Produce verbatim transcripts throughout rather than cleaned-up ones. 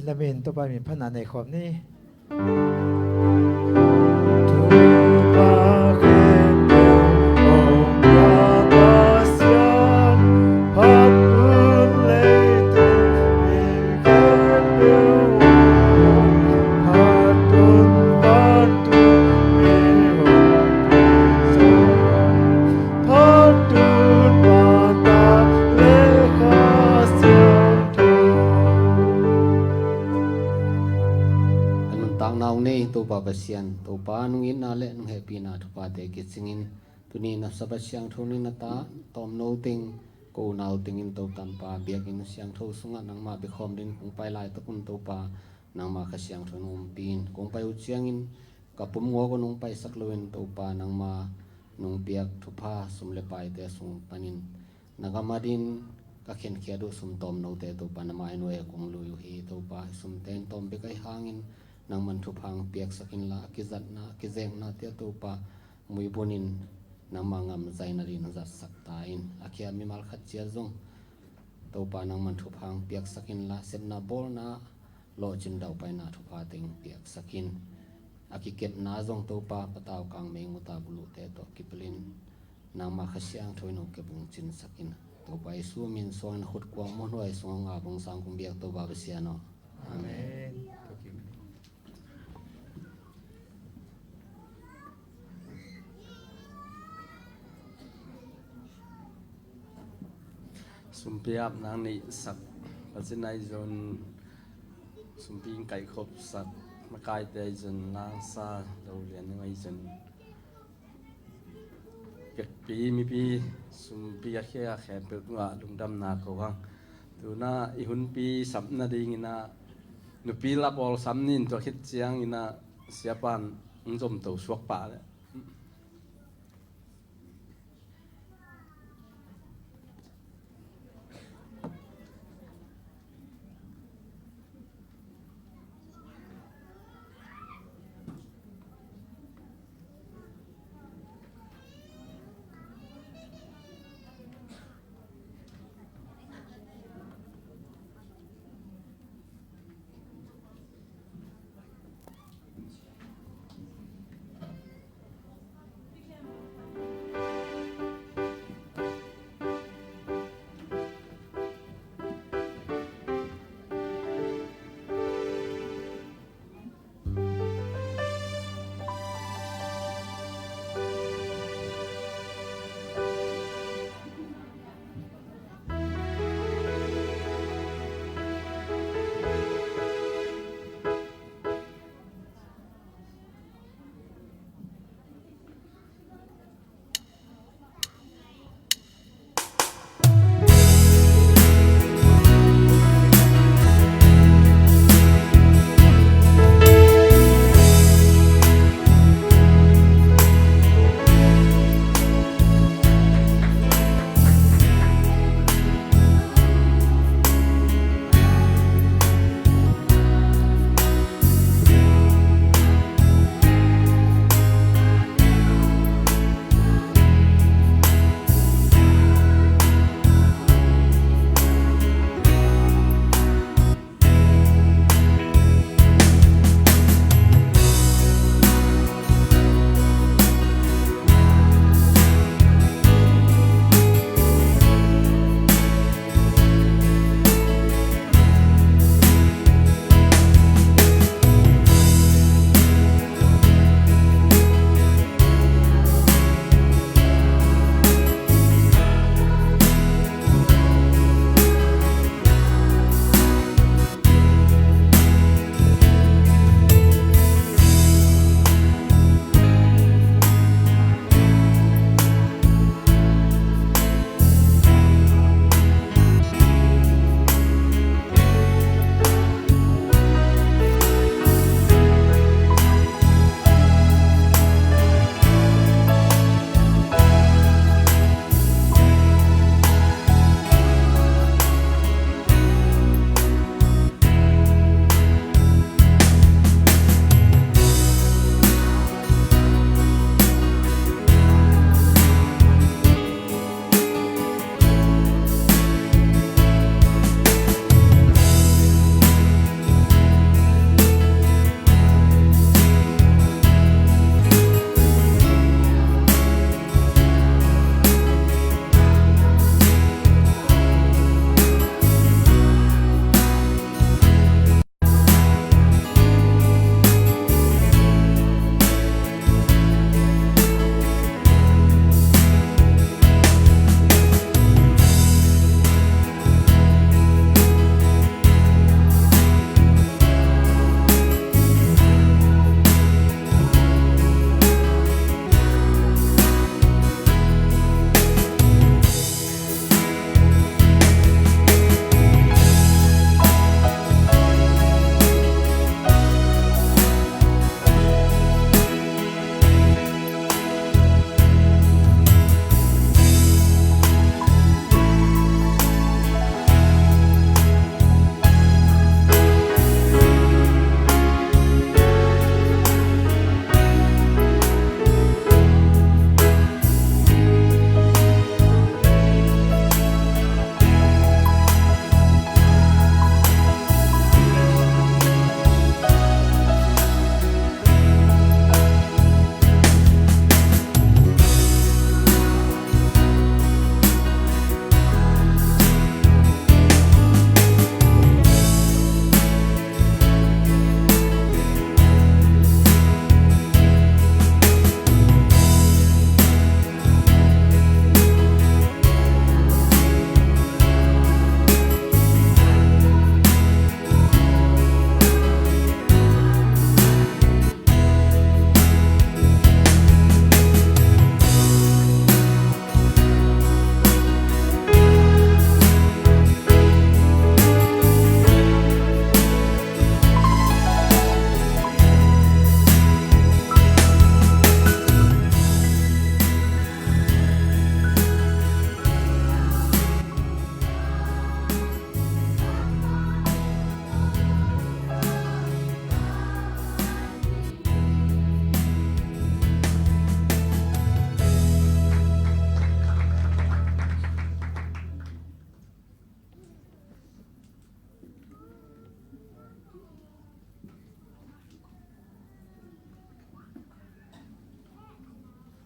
Lamin Topa min phatna nei khawm ni. Phatun mata le Kha Siangtho. Ka nuntakna ung nei Topa Pasian, Topa nung itna le nung hehpihna thuphate kicingin tuni na Sabbath siangtho ni na ta tawmno teng ko unau tengin Topa biakinn siangtho sungah nangmah biakhawm dingin kong pai laitakun Topa nangmah Kha Siangtho nung umpin kong pai uh ciangin ka pum ngawk uh nung paisak loin Topa nangma nung piak thupha sum le paite sung panin na gam adingin ka khenkhiat uh sum tawmnote Topa na mai nuai ah kong lui uh hi. Topa sumte in tawm bek ahi hangin nangman thupha hong piaksak inla a kizatna a kizeknate ah Topa muibunin nangma ngam zaina dingin zatsak ta in. A khia mimal khat ciat zong Topa nangman thupha hong piaksak inla sepna bawlna lawhcin daupaina thupha teng piaksak in. A kikepna zong Topa patau kang mei nguta buluhte tawh kipelin nangma Kha Siangtho in hong kep hong cinsak in. Topa Jesu min suangin a khut kuang muanhuai sungah hong ap hong sang kong biak Topa Pasian aw. Amen. Sumpi ap nang neihsak Pasian ahi zon, sumpi in kaihkhopsak makaite ahi zon, Langsa Zolian ahi zon, vekpi mipi sumpi a khia khempeuh tungah lungdamna ko hang. Tuna i hunpi sap nadingin ah nupi lap awlsam nin tua khit ciangin ah siapan hong zomto suak pah leh.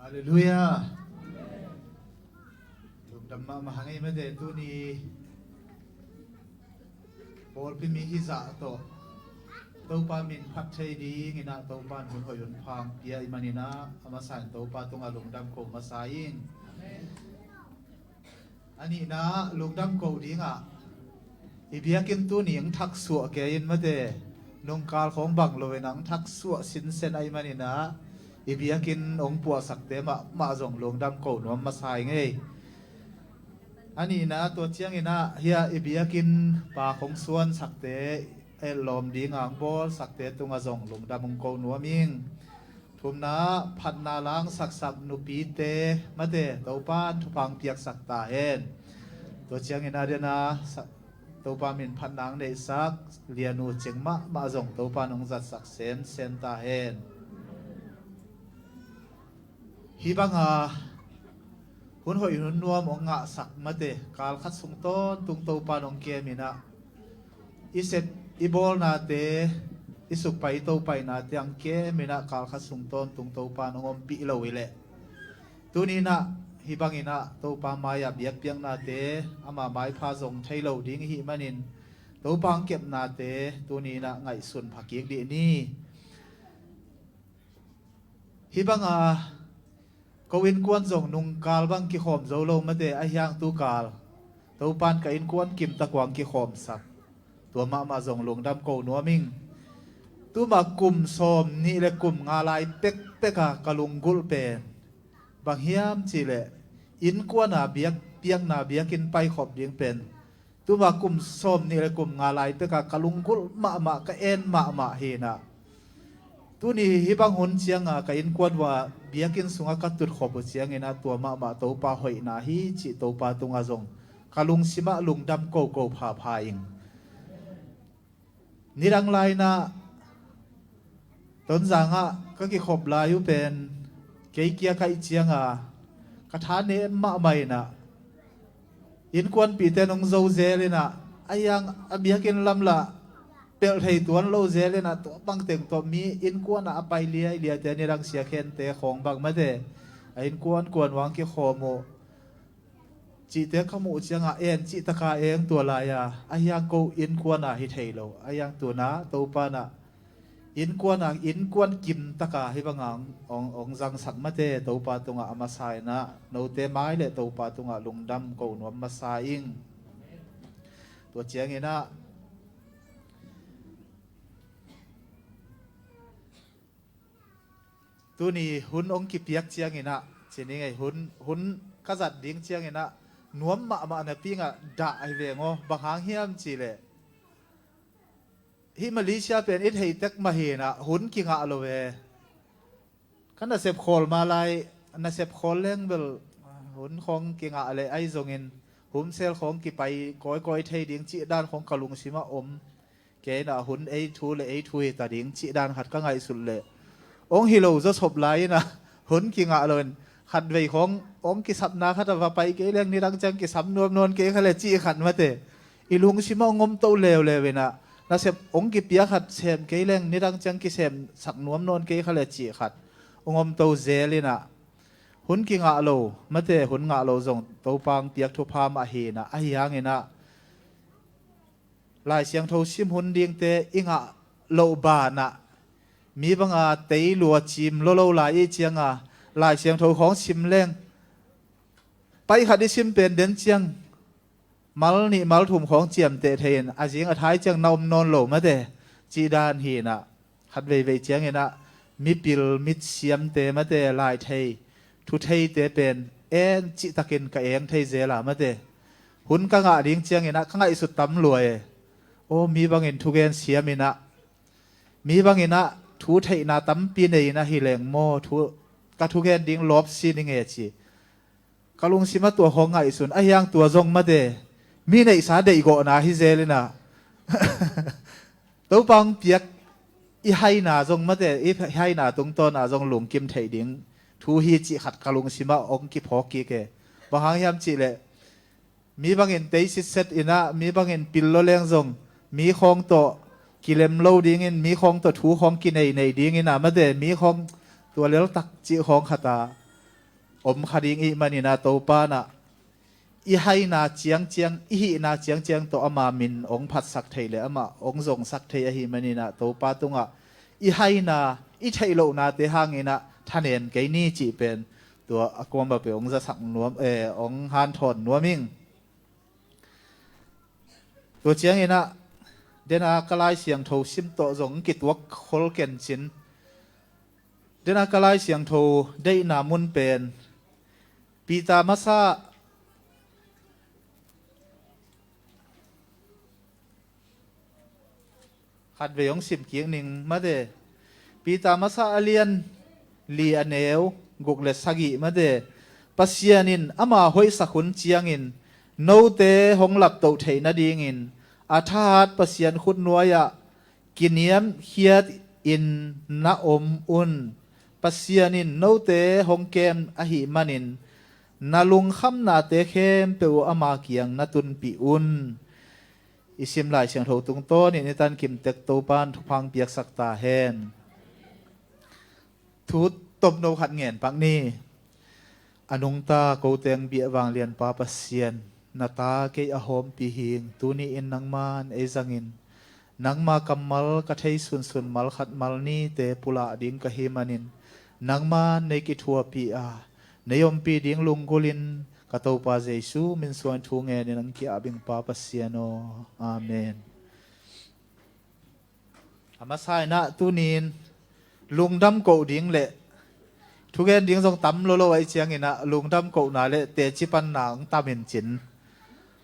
Halleluiah. Lungdam mahmah hang ei mate, tuni pawlpi mi hizah tawh Topa min phat thei dingin ah Topa in hun hoih hun pha hong pia i manin ah a masa in Topa tungah lungdam ko masa ing. A nihna ah lungdam ko dingah i biakinn tuni hong thaksuah kei in mate, nungkal khawng bang loin hong thaksuah sinsen ahih manin ah i biakinn hong puahsakte mahmah zong lungdam ko nuam masa ing ei. A nihna tua ciangin ah hia i biakinn pa khawng suansakte, etlawm dingah hong bawlsakte tungah zong lungdam hong ko nuam ing. Thumna ah phatna la hong saksak nupite mate, Topa in thupha hong piaksak ta hen. Tua ciangin ah dena sa-, Topa min phatna hong neihsak Lianu Cing mahmah zong Topa in hong zatsak semsem ta hen. Hih banga hun hoih hun nuam hong ngahsak mate, kal khat sung tawntung Topa in hong kem in ah i sep i bawlnate, i sukpai i topaihnate hong kem in ah kal khat sung tawntung Topa in hong ompih lo hi leh, tuni in ah hih bangin ah Topa mai-ah biakpiaknate ama maipha zong thei lo ding i hih manin Topa hong kepnate tuni in ah ngaihsun pha kik dih ni. Hih banga ko innkuan zong nungkal bang kikhawm zo lo mate, ahi hang tukal Topa in ka innkuan kimtak uh hong kikhawmsak, tua mahmah zong lungdam ko nuam ing. Tuma kum sawm nih le kum nga lai pekpeka ka lunggulh pen bang hiam cihleh, innkuana biakpiakna biakinn paikhop ding pen tuma kum sawm nih le kum nga lai peka ka lunggulh mahmah, ka en mahmah hi in ah, tuni hih bang hun cianga ka innkuan uh a biakinn sungah ka tutkhop uh ciangin ah tua mahmah Topa hoihna hi cih Topa tungah zong ka lungsimah lungdam koko phapha ing. Nidang lai in ah Tonzang ah ka kikhop lai uh pen kei kia ka hih cianga ka tha nem mahmah in ah, innkuanpihte in hong zo zel in ah, ahi hang a biakinn lam lah pelh thei tuan lo zel in ah, tua bangteng tawh mi innkuan ah a pai liailiate, nidang siakhente khawng bang mate, a innkuan kuan uh hong kikhawm uh cihte ka muh uh cianga en cih taka eng tua lai-a, ahi hang ko innkuana hi thei lo, ahi hang tuna Topa in ah innkuana innkuan kimtaka hih banga hong, hong zangsak mate, Topa tungah a masa in ah note mai le Topa tungah lungdam ko nuam masa ing. Tua ciangin ah tuni hun hong kipiak ciangin ah, ci ning ei, hun, hun ka zat ding ciangin ah nuam mahmah napi-in ah dah hi veng aw. Bang hang hiam cihleh, hih Malaysia pen i theih tek mah hi in ah hun kingah lo ve. Ka nasep khawl ma lai, nasep khawl leng bel hun khawng kingah leh ahi zongin, humsel khawng kipai kawikawi thei ding cih dan khawng ka lungsimah om. Kei in ah hun ei thu le ei thu hi ta ding cih dan khat ka ngaihsut leh, hong hi lo zawsop lai in ah hun kingah loin, khatvei khawng hong kisapna khat ah va pai kei leng nidang ciang kisam nuam nawn kei kha le cih khat mate, i lungsimah hong om to leuleu in ah, nasep hong kipia khat sem kei leng nidang ciang kisemsak nuam nawn kei kha le cih khat hong om to zel in ah, hun kingah lo mate, hun ngah lo zong Topa hong piak thupha mah hi in ah, ahi hangin ah Lai Siangtho sim hun dingte i ngah loh banah, mi banga tei lua cim lolo lai i cianga Lai Siangtho khawng sim leng, pai khat i sim pen den ciang mal nih mal thum khawng ciamteh thei in, a zing a thai ciang na om nawn lo mate, cih dan hi in ah, khat veivei ciangin ah mipil mitsiamte mate, lai thei thu theite pen en cihtakin ka eng thei zel a mate, hun ka ngah ding ciangin ah ka ngaihsut tam lua e. Aw, mi bangin thugen siam in ah, mi bangin ah thu theihna tampi nei in ah hi leng maw, thu, ka thugen ding lawp si ning e ci. Ka lungsimah tua khawng ngaihsun, ahi hang tua zong mate, mi neihsa deihgawhna hi zel in ah, Topa hong piak i haina zong mate, i haina tungtawna zong lungkim theih ding thu hi cih khat ka lungsimah hong kiphawk kik e. Bang hang hiam cihleh, mi bangin tei sitset in ah, mi bangin pil lo leng zong mi khawng tawh kilem lo dingin, mi khawng tawh thu khawng kinei nei dingin ah mate, mi khawng tua leltak cih khawng khat ah om kha ding ih maninah Topa nah i haina ciangciang, i hihna ciangciang tawh ama min hong phatsak thei le amah hong zongsak thei ahi maninah Topa tungah i haina, i theih lohnate hanginah thanen kei ni cih pen tua a kuamah peuh hong zasak nuam, eh, hong hanthawn nuam ing. Tua cianginah dena ka Lai Siangtho sim tawh zong kituak khol kencin. Dena ka Lai Siangtho deihna mun pen Peter masa khatvei hong sim kik ning mate. Peter masa a lian li a neu guk le sagih mate. Pasian in ama hoihsak hun ciangin note hong laptoh theih nadingin a thahat Pasian khutnuai-ah kiniamkhiat in na om un. Pasian in note hong kem ahih manin na lungkhamnate khempeuh uh ama kiang na tunpih un. I sim Lai Siangtho tungtawnin i tankimtek Topa in thupha piaksak ta hen. Thu tomno khat ngen pak ni. A nungta ko teng biah vanglianpa Pasian, na ta kei a hawmpih hing, tuni-in nangman ei zangin nangma kammal ka thei sunsun malkhat malnite pulah ding ka hi manin nangman nei kithuapih a, nei ompih ding lunggulhin ka Topa Jesu min suangin thu ngenin ang ki-ap ing Pa Pasian aw. Amen. A masa inah tunin lungdam koh ding le thugen ding zong tam lolo ahi cianginah lungdam kohna le teci panna hong tamin cin.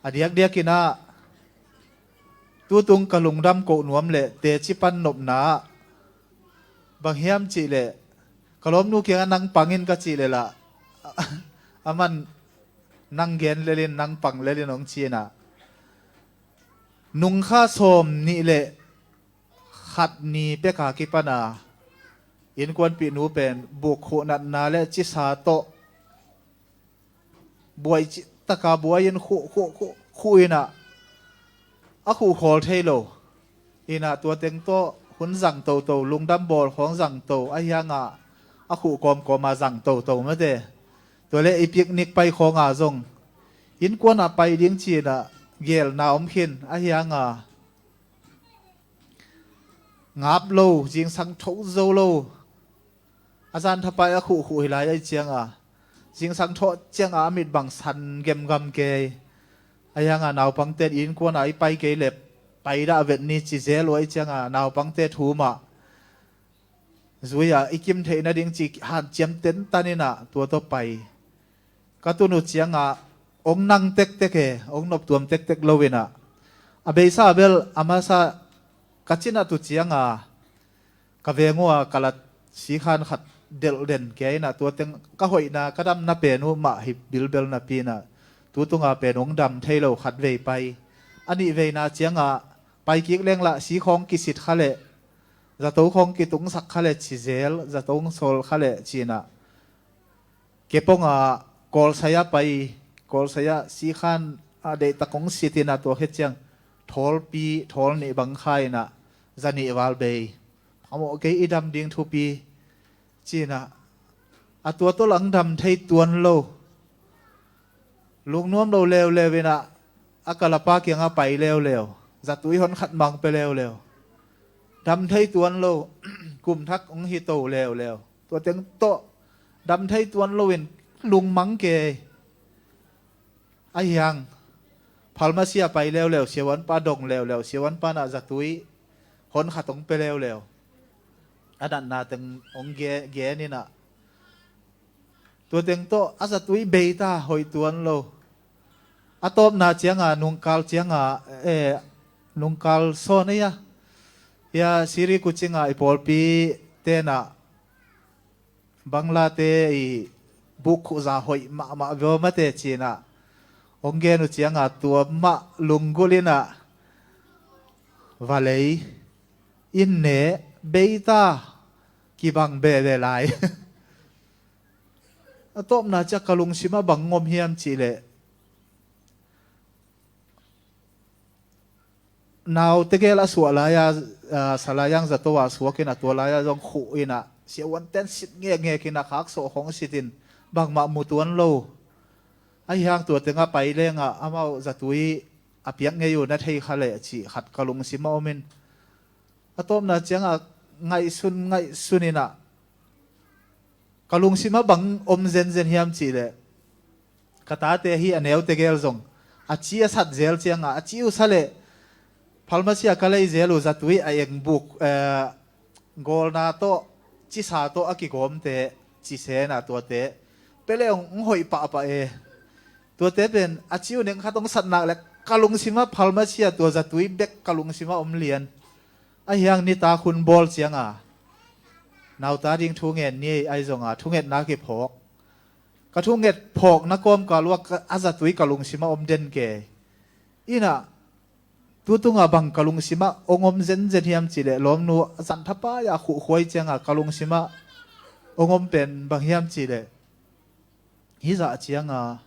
A diakdiakinah tutung ka lungdam koh nuam le teci pan nopna bang hiam cihleh ka lawmnu kiangah nang pangin ka cih leh lah aman nang gen lelin nang pang lelin hong cinah nungkha sawm nih le khat ni peka kipana innkuanpihnu pen buk khuh natna le cisa tawh buai taka buai-in khuh khuh khuh khuh inah a khuh khawl thei lo. Inah tua teng tawh hun zang toto, lungdam bawl khawng zang to, ahi hanga a khuh kawmkawma zang toto mate. Tua le i picnic pai khawnga zong innkuanah pai ding cinah gelna om khin, ahi hanga ngap lo, zingsang tho zo lo. A zan thapai a khuhkhuh hi lai ahi cianga zingsang thawh cianga a mit bang san gemgam kei. Ahi hanga naupangte innkuana i pai kei le pai dah vet ni ci zel uh ahi cianga naupangte thumah zui-ah i kim theih nading ci hanciam tentan inah tua tawh pai. Ka tun uh cianga hong nang tektek e, hong noptuam tektek lo inah a beisa bel a masa ka cinah tu cianga ka veng uh a ka lat sikhan khat delh den kei inah tua teng ka hoihna ka damna pen uh mah hi bilbel napi inah tu tunga pen hong dam thei lo khat vei pai. A nih veina cianga pai kik lenglah sikhawng kisit kha leh zato khawng kitungsak kha leh ci zel, zato hong sawl kha leh cinah kepongah kawlsai-ah pai, kawlsai-ah sikhan a deihtak hong sit inah tua khit ciang thawlpi thawl nih bang kha inah za nih val bei. Phamawh kei, i dam ding thupi cinah a tua tawh lang dam thei tuan lo. Lungnuam lo leuleu inah a kalapa kiangah pai leuleu, zatui hon khat mang pe leuleu. Dam thei tuan lo, kum thak hong hi to leuleu. Tua teng tawh dam thei tuan loin lungmang kei. Ahi hang pharmacy-ah pai leuleu, siavuanpa dong leuleu, siavuanpa nah zatui hon khat hong pe leuleu. A natna teng hong ge- gen inah tua teng tawh a zatui beita hoih tuan lo. A tawpna cianga nungkal cianga eh nungkal sawn ei a hia siri kucinga i pawlpi tenah Banglate i buk khuhza hoih mahmah veu mate cinah hong gen uh cianga tua mah lunggulh inah valei inn ne beita kibang bebe lai. A tawpna ciah ka lungsimah bang ngom hiam cihleh nau tegel a suah lai-a, ah, Salai Yang zato ah suak inah tua lai-a zong khuh inah siavuanten sit ngekngek inah khaksawh khawng sitin bangmah mu tuan lo. Ahi hang tua tengah pai lengah amau zatui a piak ngei uh na thei kha leh cih khat ka lungsim a om in, a tawpna ciangah ngaihsun ngaihsun inah ka lungsimah bang om zenzen hiam cihleh, ka tate hi a neu tegel zong a ci a sat zel ciangah, a ci uh sa leh pharmacy ah ka lei zel uh zatui a eng buk, eh, gawlna tawh, cisa tawh a kigawmte, ci sena tuate pia leh hong, hong hoih pahpah e. Tuate pen a ci uh neng khat hong sat nak leh ka lungsimah pharmacy ah tua zatui bek ka lungsimah om lian. Ahi hang nitak hun bawl cianga nauta ding thu ngen ni ei, ahi zonga thungetna kiphawk. Ka thunget phawkna kawmkal uh ah ka, a zatui ka lungsimah om den kei. Inah tu tungah bang ka lungsimah hong om zenzen hiam cihleh, lawmnu a zanthapai-ah khuhkhuai ciangah ka lungsimah hong om pen bang hiam cihleh, hih zah cianga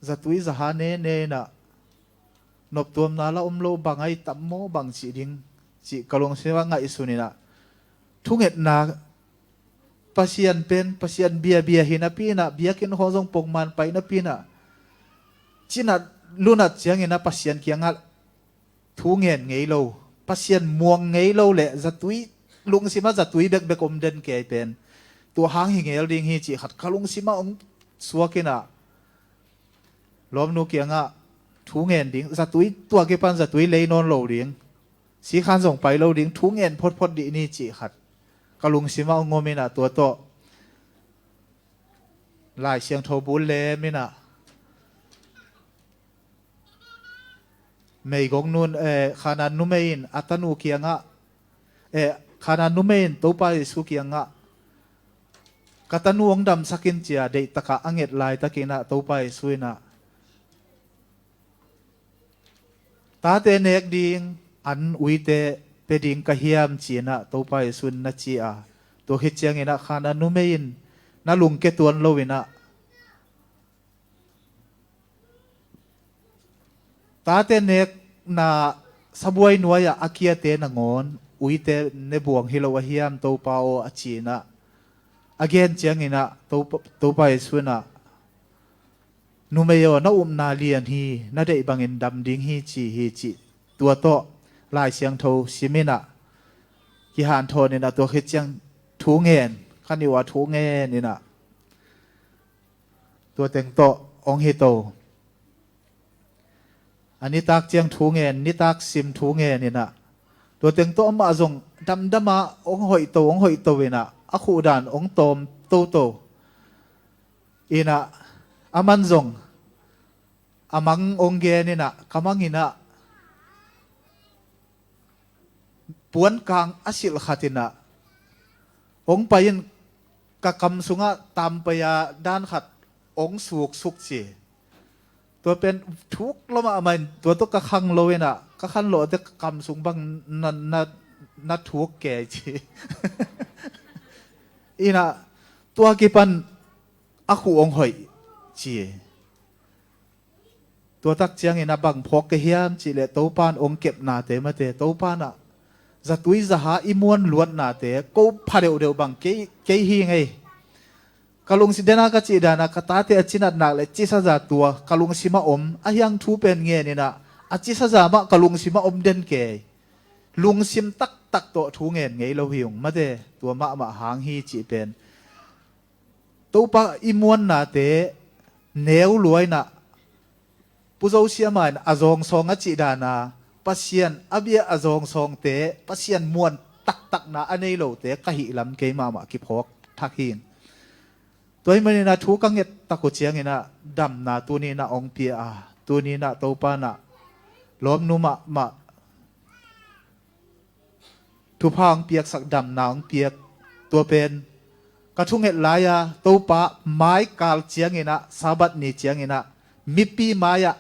zatui zaha nene inah noptuamna la om lo, bang ai tam maw, bang cih ding cih ka lungsimah ngaihsun inah, thungetna, Pasian pen Pasian biabia hi napi inah, biakinn khawng zong pongman pai napi inah, cinat lunat ciangin ah Pasian kiangah thu ngen ngei lo, Pasian muang ngei lo leh zatui, lungsimah zatui bekbek om den kei pen tua hang hi ngel ding hi cih khat ka lungsimah hong suak inah, lawmnu kiangah thu ngen ding, zatui, tua kipan zatui lei nawn lo ding, sikhan zong pai lo ding, thu ngen photphot dih ni cih khat ka lungsimah hong om inah, tua tawh Lai Siangtho bul lem inah, meigong nun, eh, Khanaan numei in a tanu kiangah, eh, Khanaan numei in Topa Jesu kiangah, ka tanu hong damsak in, cia deihtakah a nget laitakin ah Topa Jesu inah, tate nek ding an uite pia ding ka hiam, ci inah Topa Jesu in na ci a, tua khit ciangin ah Khanaan numei in na lungke tuan lo inah, tate nekna sabuai nuai-ah a kiate nangawn uite ne buang hi lo a hiam, Topa aw, a ci inah a gen ciangin ah Topa, Topa Jesu inah, numei aw, na upna lian hi, na deih bangin dam ding hi, ci hi, cih tua tawh Lai Siangtho sim inah kihanthawn inah, tua khit ciang thu ngen, ka nih uh ah thu ngen inah, tua teng tawh hong hi to. A nitak ciang thu ngen, nitak sim thu ngen inah, tua teng tawh amah zong damdamah hong hoih to, hong hoih to inah, a khuhdan hong tawm toto inah, aman zong a mang hong gen inah, ka mang inah puankang a silh khat inah hong pai in, ka kam sungah tampai-a dan khat hong suksuk, ci. Tua pen thuk lua mahmah in, tua tawh ka khang lo inah, ka khan lawhte ka kam sung bang na, na, na thuk kei, ci. Inah tua kipan a khuh hong hoih, ci. Tua tak ciangin ah bang phawk ka hiam cihleh, Topa in hong kepnate mate, Topa in ah zatui zaha i muan luatnate ko pha deuhdeuh bang kei, kei hi ngei. Ka lungsim dena ka cih dana ka tate a cinat nak le cisa za tua ka lungsim a om, a hiang thu pen ngen inah a cisa za mah ka lungsim a om den kei. Lungsim taktak tawh thu ngen ngei lo hi ung mate, tua mahmah hang hi cih pen Topa i muannate neu lua inah, Pu Zosia mah in a zawngsawng a cih dana Pasian a bia a zawngsawngte Pasian muan taktakna a nei lote ka hih lam kei mahmah kiphawk thak hi. Tua hi maninah thu ka nget tak uh cianginah damna tuni inah hong pia a, tuni inah Topa inah lawmnu mahmah thupha hong piaksak, damna hong piak. Tua pen ka thunget lai-a Topa maikal cianginah, Sabbath ni cianginah mipi mai-ah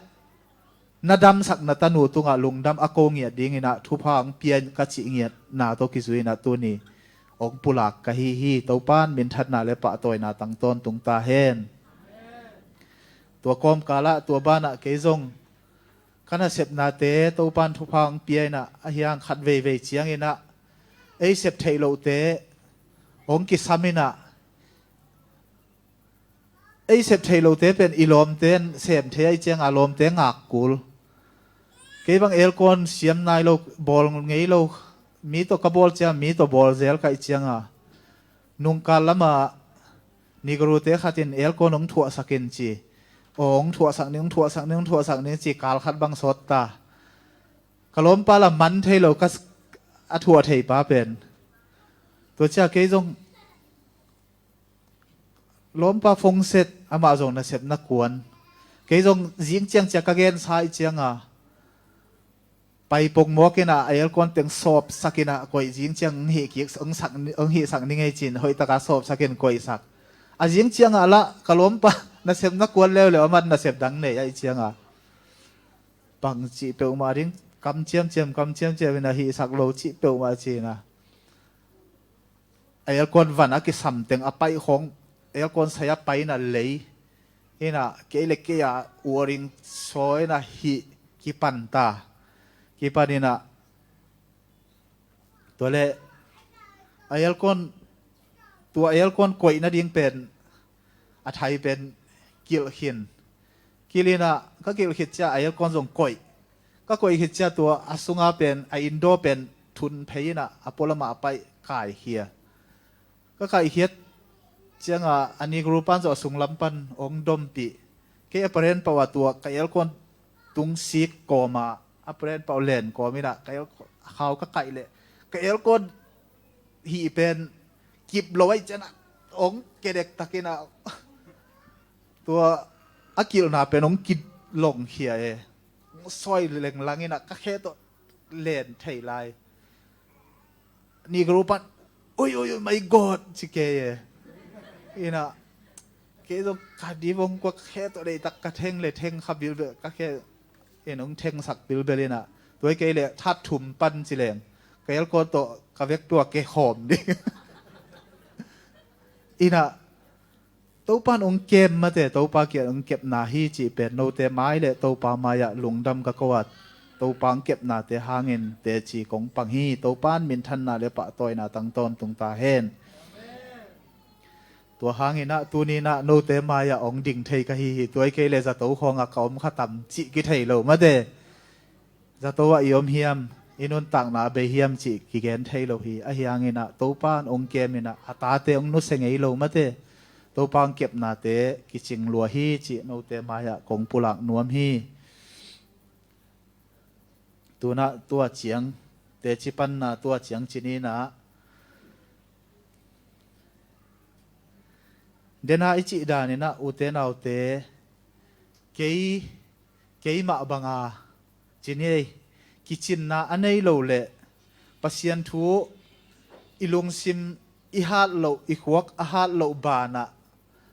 na damsak na tanu tungah lungdam a ko ngiat dinginah thupha hong pia in ka cih ngiatna tawh kizui inah tuni hong pulak ka hi hi. Topa in minthanna le pahtawina tang tawntung ta hen. Tua kawmkalah tua banah kei zong ka nasepnate Topa in thupha hong pia inah, a hiang khat veivei cianginah ei sep theih lohte hong kisam inah, Ei sep thei lote pen i lawmte in sem thei ahih cianga lawmte ngak kul. Kei bang aircon siam nai lo, bawl ngei lo, mi tawh ka bawl ciang mi tawh bawl zel ka hih cianga nungkal lama Negro-te khat in aircon hong thuahsak in ci. Aw, hong thuahsak ning, hong thuahsak ning, hong thuahsak ning ci, kal khat bang sawt ta. Ka lawmpa la man thei lo, ka s-, a thuah thei pa pen. Tua ciang kei zong lawmpa phone set, amah zong nasepna kuan. Kei zong zing ciang ciang ka gensa ahih cianga pai pongmawk inah aircon teng sawpsak inah koih, zing ciang hong hih kik, hong sak, hong hihsak ning ei ci-in hoihtaka sawpsak in koihsak. A zing ciangah lah ka lawmpa nasepna kuan leuleu, aman nasep dang nei ahih cianga bang cih peuhmah ding, kam ciamciam, kam ciamciam inah hihsak lo cih peuhmah ci-inah aircon van a kisam teng a paih khawng, aircon sai a paih inah lei inah kei le kei a uaring saw inah hih kipan ta. Kipan inah tua le aircon, tua aircon koih nading pen a thai pen kilh khin. Kilh inah ka kilh khit ciang aircon zong koih. Ka koih khit ciang tua a sunga pen, a indoor pen thun phei inah a pualamah a paih kaikhia. Ka kaikhiat cianga a Negro pan zong a sunglam pan hong dompih. Kei a paren pauh a tua ka aircon tung sik kawma a paren pauh len kawm inah ka aircon khau ka kaih leh ka aircon hih pen kip lo ahih ciangah hong kedek tak inah tua a kilhna pen hong kilongkhia e. Hong sawi lenglang inah ka khe tawh len thei lai. Negro pan, "Ui, ui, ui, my God," ci kei e. Inah kei zong ka dibong kua ka khe tawh deihtak ka theng le theng kha bilbel, ka khe in hong thengsak bilbel inah tua hi kei le that thum pan ci leng ka aircon tawh ka vekpi-a ke khawm ding. Inah Topa in hong kem mate, Topa kiang hong kepna hi cih pen note mai le Topa mai-ah lungdam ka ko a, Topa hong kepnate hangin teci kong pang hi. Topa in minthanna le pahtawina tang tawntung ta hen. Tua hangin ah tuni-in ah note mai-ah hong ding thei ka hi hi. Tua hi kei le zato khawngah ka om kha tam cih kithei lo mate. Zato ah i om hiam, i nuntakna a bei hiam cih kigen thei lo hi. Ahi hangin ah Topa in hong kem in ah a tate hong nusia ngei lo mate. Topa hong kepnate kicing lua hi cih note mai-ah kong pulak nuam hi. Tu-in ah tua ciang, teci panna tua ciang ci ni-in ah, dena i cih danin ah ute naute, kei, keimah banga ci ni ei, kicinna a nei lo le Pasian thu i lungsim i hat loh, i khuak a hat loh banah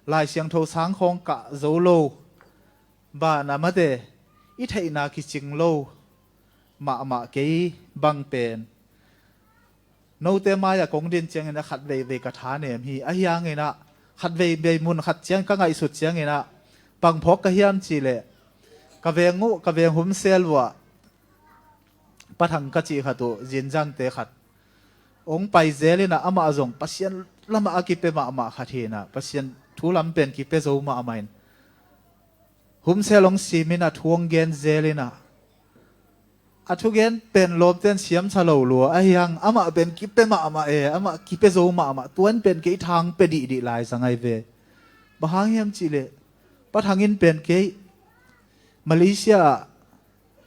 Lai Siangtho sang khawng kah zo lo banah mate, i theihna kicing lo mahmah kei bang pen note mai-ah kong din ciangin ah khat veivei ka thanem hi. Ahi hangin ah khat veivei mun khat ciang ka ngaihsut ciangin ah bang phawk ka hiam cih leh ka veng uh, ka veng Home Cell uh ah Pa Thang ka cih khat uh, Zinzangte khat hong pai zel in ah amah zong Pasian lamah a kipia mahmah khat hi in ah Pasian thu lam pen kipia zo mahmah in Home Cell hong sim in ah thu hong gen zel in ah a thugen pen lawmte in siamsa lo lua. Ahi hang amah pen kipia mahmah e, amah kipia zo mahmah. Tua in pen kei tha hong pia dihdih lai zang ahi ve. Bang hang hiam cih leh Pa Thang in pen kei Malaysia ah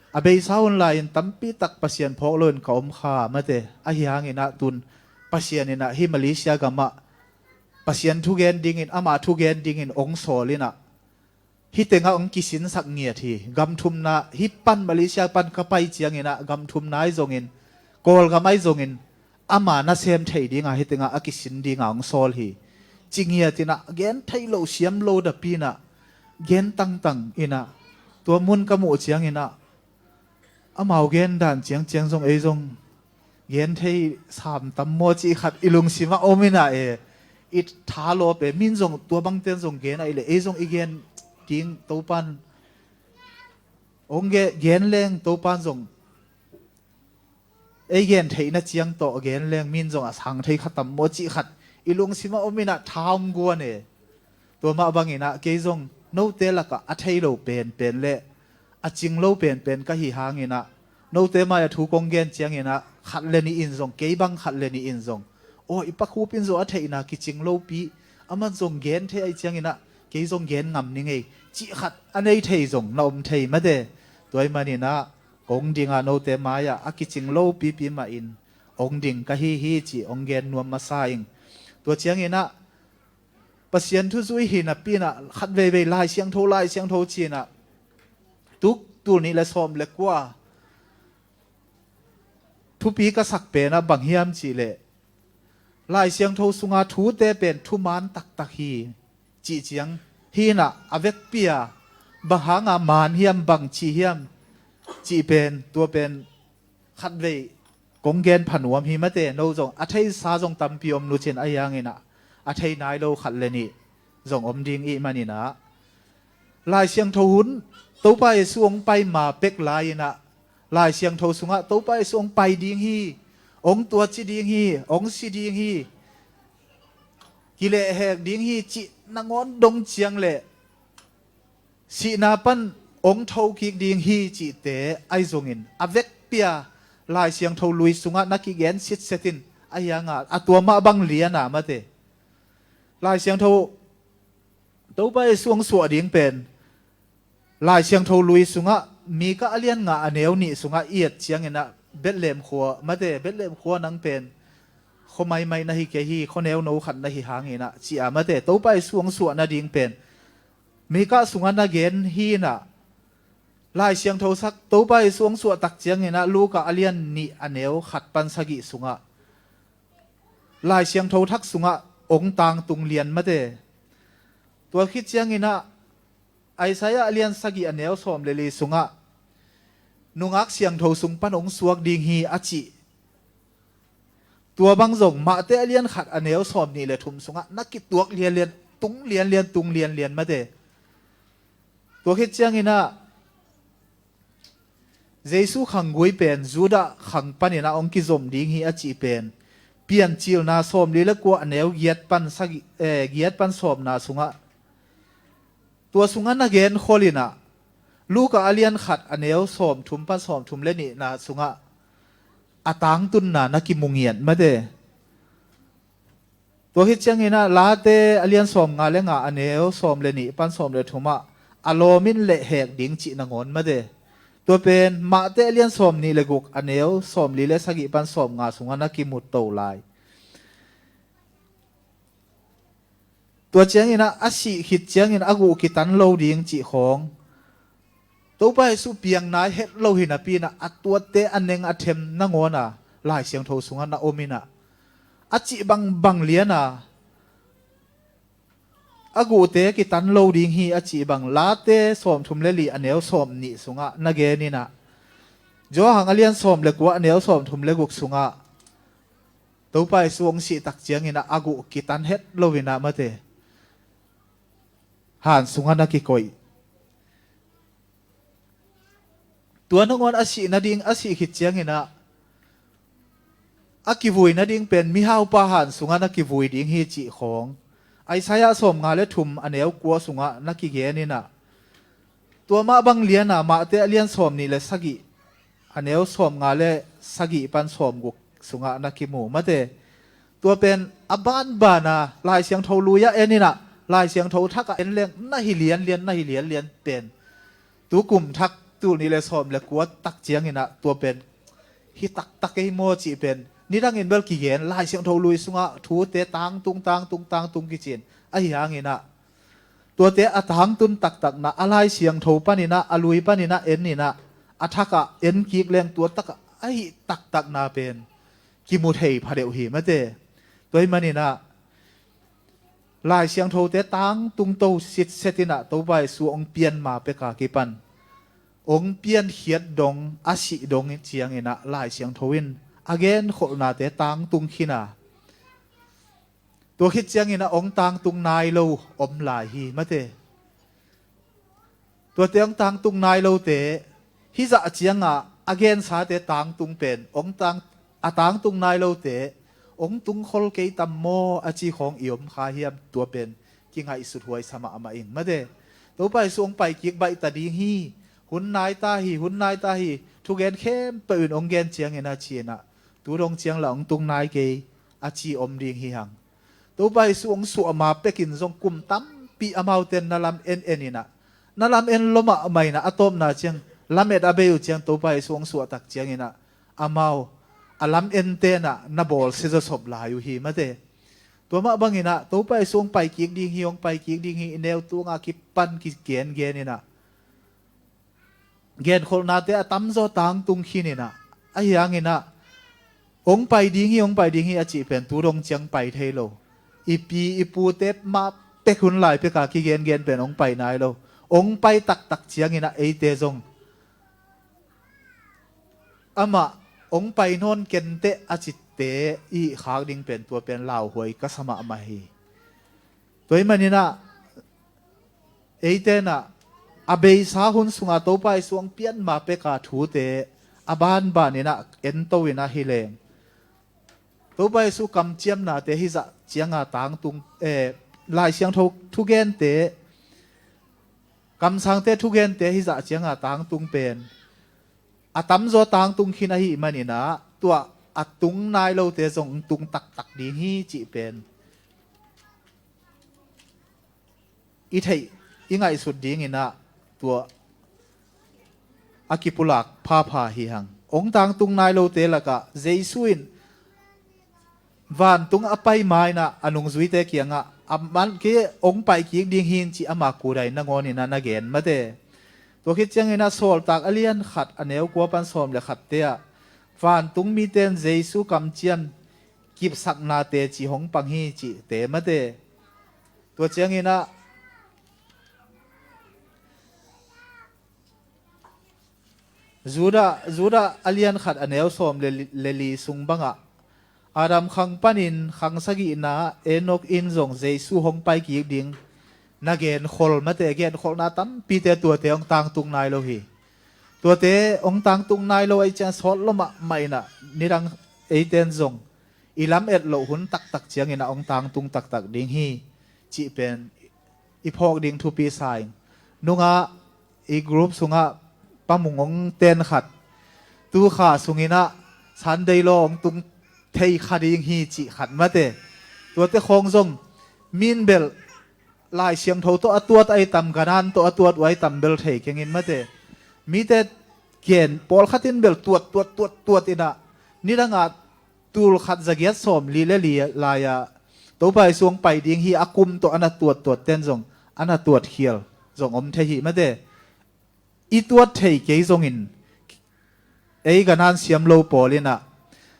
a beisa hun lai-in tampi tak Pasian phawk loin ka om kha mate. Ahi hangin ah tun Pasian in ah hih Malaysia gamah Pasian thugen dingin, ama thugen dingin hong sawl in ah hih tengah hong kisinsak ngiat hi. Gam thumna, hih pan Malaysia pan ka pai ciangin ah gam thumna ahi zongin, Kawlgam ahi zongin ama nasem thei dinga hih tengah a kisin dinga hong sawl hi. Ci ngiat in ah gen theih loh siam lo dapi in ah gen tangtang in ah tua mun ka muh ciangin ah amau gen dan ciangciang zong ei zong gen thei sam tam maw cih khat i lungsim ah om in ah e, i tha lawp e. Min zong tua bangten zong gen ahih leh ei zong i gen ding Topa in hong ge-, gen leng Topa in zong ei gen theihna ciang tawh gen leng min zong a sang thei kha tam maw cih khat i lungsim ah om in ah tha hong guan e. Tua mah banginah kei zong note lakah a thei lo penpen le a cing lo penpen ka hi hanginah note mai-ah thu kong gen cianginah khat le nih in zong, kei bang khat le nih in zong, aw, i Pa Khup in zong a theihna kicing lopi, aman zong gen thei ahih cianginah kei zong gen ngam ning ei, cih khat a nei thei zong na om thei mate. Tua ahih maninah kong dingah note mai-ah a kicing lopipi mahin hong ding ka hi hi cih hong gen nuam masa ing. Tua cianginah Pasian thu zui hi napi inah khat veivei Lai Siangtho, Lai Siangtho ci-inah tuk tul nih le sawm le kua thupi ka sak penah bang hiam cihleh Lai Siangtho sunga thute pen thuman taktak hi cih ciang hi inah a vekpi-a bang hanga man hiam, bang ci hiam cih pen, tua pen khat veih kong gen pha nuam hi mate. No zong a theisa zong tampi om lucin ahi hanginah a thei nai lo khat le nih zong om ding ih maninah Lai Siangtho hun Topa Jesu hong pai ma pek lai-inah Lai Siangtho sungah Topa Jesu hong pai ding hi, hong tuaci ding hi, hong si ding hi, kilehhek ding hi cih nangawn dong ciang le sihna pan hong thokik ding hi cihte ahi zongin a vekpi-a Lai Siangtho lui sungah na kigen sitset in ahi hanga a tua mah bang liana mate. Lai Siangtho Topa Jesu hong suah ding pen Lai Siangtho lui sungah Mika a lian nga a neu nih sungah i et cianginah Bethlehem khua mate, Bethlehem khua nang pen khua maimai na hi kei hi, khua neuno khat na hi hanginah ci-a mate, Topa Jesu hong suah nading pen Mika sungah na gen hi inah Lai Siangtho thak Topa Jesu hong suah tak cianginah Luka a lian nih a neu khat pan sagih sungah Lai Siangtho thak sungah hong tangtung lian mate. Tua khit cianginah Isaiah a lian sagih a neu sawm le li sungah nungak siangtho sung pan hong suak ding hi a cih. Tua bang zong Mate a lian khat a neu sawm nih le thum sungah na kituak lianlian, tung lianlian, tung lianlian mate. Tua khit cianginah Jesu khanggui pen Judah khang paninah hong kizom ding hi a cih pen Piancilna sawmli le kua a neu giat pan sagih, eh, giat pan sawmna sungah, tua sungah na gen kholinah Luka a lian khat a neu sawmthum pan sawmthum le nihna sungah a tangtunna na kimu ngiat mate. Tua khit cianginah Late a lian sawmnga le nga a neu sawm le nih pan sawm le thumah a lawmin lehhek ding cih nangawn mate. Tua pen Mate a lian sawmnih le guk a neu sawmli le sagih pan sawmnga sungah na kimu to lai. Tua cianginah a sih khit ciangin a guh kitan lo ding cih khawng Topa Jesu piang nai het lo hi napi inah a tuatte a neng a them nangawn a Lai Siangtho sungah na om inah a cih bangbang liana a guhte kitan lo ding hi a cih bang Late sawmthum le li a neu sawmnih sungah na gen inah Johan a lian sawm le kua a neu sawmthum le guk sungah Topa Jesu hong sih tak cianginah a guh kitan het lo inah mate han sungah na kikoih. Tua nangawn a sih nading, a sih khit cianginah a kivui nading pen mihaupa han sungah na kivui ding hi cih khawng Isaiah sawmnga le thum a neu kua sungah na kigen inah tua mah bang liana Mate a lian sawmnih le sagih a neu sawmnga le sagih pan sawmguk sungah na kimu mate. Tua pen a banbana Lai Siangtho lui-ah en inah Lai Siangtho thakah en leng na hi lianlian, na hi lianlian pen tukum thak tul nih le sawm le kua tak cianginah tua pen hi taktak ei maw cih pen nidangin bel kigen Lai Siangtho lui sungah thute tangtung, tangtung, tangtung kicin ahi hanginah tuate a tangtun taktakna a Lai Siangtho paninah a lui paninah en inah a thakah en kik leng tua takah a hih taktakna pen kimu thei phadeuh hi mate. Tua hi maninah Lai Siangthote tangtung to sitset inah Topa Jesu hong pianma peka kipan hong piankhiat dong, a sih dong cianginah Lai Siangtho in a genkholhnate tangtung khin a, tua khit cianginah hong tangtung nai lo om lai hi mate. Tuate hong tangtung nai lote hizah ciangah a gensate tangtung pen hong tang, a tangtung nai lote hong tungkhol kei tam maw a ci khawng i om kha hiam? Tua pen kingaihsut huai sa mahmah ing mate. Topa Jesu hong pai kik baih ta ding hi, hun nai ta hi, hun nai ta hi, thugen khempeuh in hong gen ciangin a ci-in ah, tu dong ciang lah hong tung nai kei a ci om ding hi hang. Topa Jesu hong suah ma pekin zong kum tampi amaute in na lam en en in ah, na lam en lua mahmah in ah, a tawpna ciang lamet a bei uh ciang Topa Jesu hong suah tak ciangin ah, amau a lam ente in ah na bawlsia zawsop lai uh hi mate. Tua mah bangin ah Topa Jesu hong pai kik ding hi, hong pai kik ding hi, i neu tunga kipan kigengen in ah, genkholhnate a tamzaw tangtung khin in ah, ahi hangin ah hong pai ding hi, hong pai ding hi a cih pen tu dong ciang pai thei lo. I pi i pute mah pek hun lai peka kigengen pen hong pai nai lo. Hong pai taktak ciangin ah eite zong amah hong pai nawn kenteh a cite i hih khak ding pen tua pen lauhuai ka sa mahmah hi. Tua ahih manin ah eite in ah a beisa hun sunga Topa Jesu hong pian ma peka thute a banban in ah ento in ah hi leng, Topa Jesu kamciamnate hizah cianga tangtung, eh, Lai Siangtho thugente, kamsangte thugente hizah cianga tangtung pen a tamzaw tangtung khin ahih manin ah tua a tung nai lote zong tung taktak ding hi cih pen i theih, i ngaihsut dingin ah tua a kipulak phapha hi hang. Hong tangtung nai lote lakah Jesu in vantung a pai ma in ah a nungzuite kiangah, a man kei hong pai kik ding hi in ci ama kudai nangawn in ah na gen mate. Tua khit ciangin ah Sawltak a lian khat a neu kua pan sawm le khatte ah vantung mite in Jesu kamciam kipsakna teci hong pang hi cihte mate. Tua ciangin ah Judah, Judah a lian khat a neu sawm le li, le li sung bangah Adam khang panin khang sagihna Enok in zong Jesu hong pai kik ding na genkhol mate, genkholhna tampite tuate hong tangtung nai lo hi. Tuate hong tangtung nai lo ahih ciang sawt lua mahmah in ah nidang eite in zong i lamet loh hun taktak ciangin ah hong tangtung taktak ding hi cih pen i phawk ding thupi sa ing. Nungah i group sungah Pa Mung hong ten khat, tu kha sungin ah Sunday law hong tung thei kha ding hi cih khat mate. Tuate khawng zong min bel Lai Siangtho tawh a tuat ai tam, ganan tawh a tuat uh ai tam bel thei keng in mate. Mite gen pawlkhat in bel tuat tuat tuat tuat in ah nidangah tul khat za giat sawm li le li lai-ah Topa Jesu hong pai ding hi a kum tawh a na tuat tuat ten zong a na tuat khial zong om thei hi mate. I tuat thei kei zongin ei ganan siam lo pawl in ah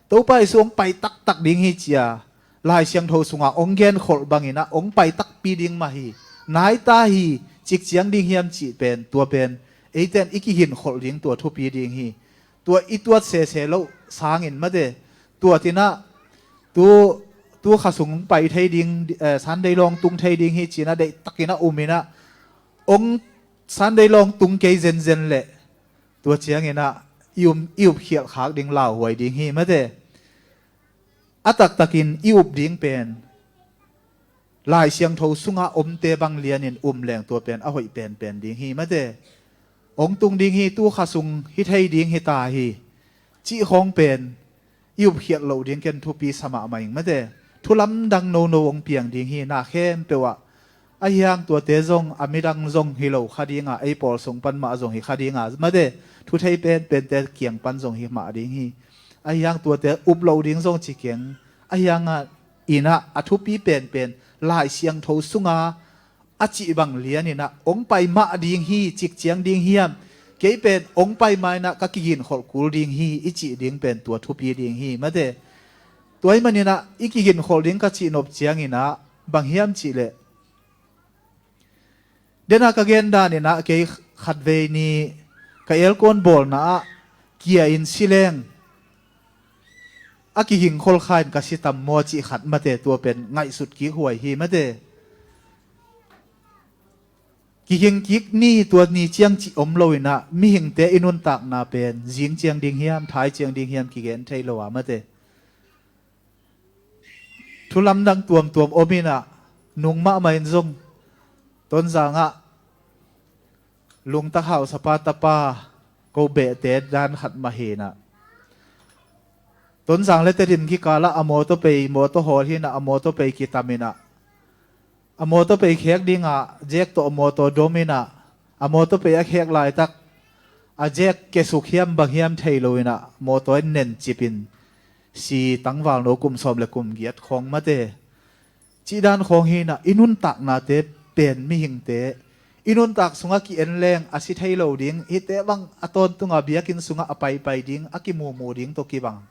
Topa Jesu hong pai taktak ding hi ci-a Lai Siangtho sungah hong genkholh bangin ah hong pai takpi ding mah hi. Nai ta hi, cik ciang ding hiam cih pen, tua pen eite in i kiginkholh ding tua thupi ding hi. Tua i tuat sese loh sangin mate, tuat in ah tu, tu kha sung pai thei ding, eh, Sunday law hong tung thei ding hi ci-in ah deihtakin ah um in ah hong Sunday law hong tung kei zenzen leh tua ciangin ah i um, i upkhialh khak ding lauhuai ding hi mate. A taktakin i up ding pen Lai Siangtho sungah omte bang lianin um leng tua pen a hoih penpen ding hi mate. Hong tung ding hi, tu kha sung hi thei ding hi ta hi cih khawng pen i upkhialh loh ding ken thupi sa mahmah ing mate. Thu lamdang nono hong piang ding hi, na khempeuh ah. Ahi hang tuate zong a midang zong hi lo kha ding a, ei pawl sung pan mah zong hi kha ding a mate. Thu thei penpente kiang pan zong hi mah ding hi. Ahi hang tuate up loh ding zong ci keng. Ahi hang ah in ah a thupi penpen Lai Siangtho sunga a cih bang lianin ah hong pai mah ding hi, cik ciang ding hiam, kei pen hong pai ma in ah ka kiginkholh kul ding hi i cih ding pen tua thupi ding hi mate. Tua ahih manin ah i kiginkholh ding ka cih nop ciangin ah bang hiam cih leh, den a ka gen danin ah kei khatvei ni ka elkawn bawlna ah kia in si leng a kigingkhol kha in ka si tam maw cih khat mate, tua pen ngaihsut kik huai hi mate. Kiging kik ni, tua ni ciang cih om lo in ah mihingte i nuntakna pen zing ciang ding hiam, thai ciang ding hiam kigen thei lo a mate. Thu lamdang tuamtuam om in ah nung mahmah in zong Tonzang ah lungtak hausapa tapa ko behte dan khat mah hi inah, Tonzang le Tedim kikal ah a mawtaw pei, mawtaw hawl hi inah, a mawtaw pei kitam inah, a mawtaw pei khek dingah Jack tawh a mawtaw dom inah, a mawtaw pei a khek laitak a Jack kiasuk hiam bang hiam thei lo inah mawtaw in nencip in si, tangvalno kum sawm le kum giat khawng mate. Cih dan khawng hi inah, i nuntaknate pen mihingte i nuntak sungah ki-en leng a si thei lo ding, hihte bang a tawntunga biakinn sungah a paipai ding, a kimumu ding tawh kibang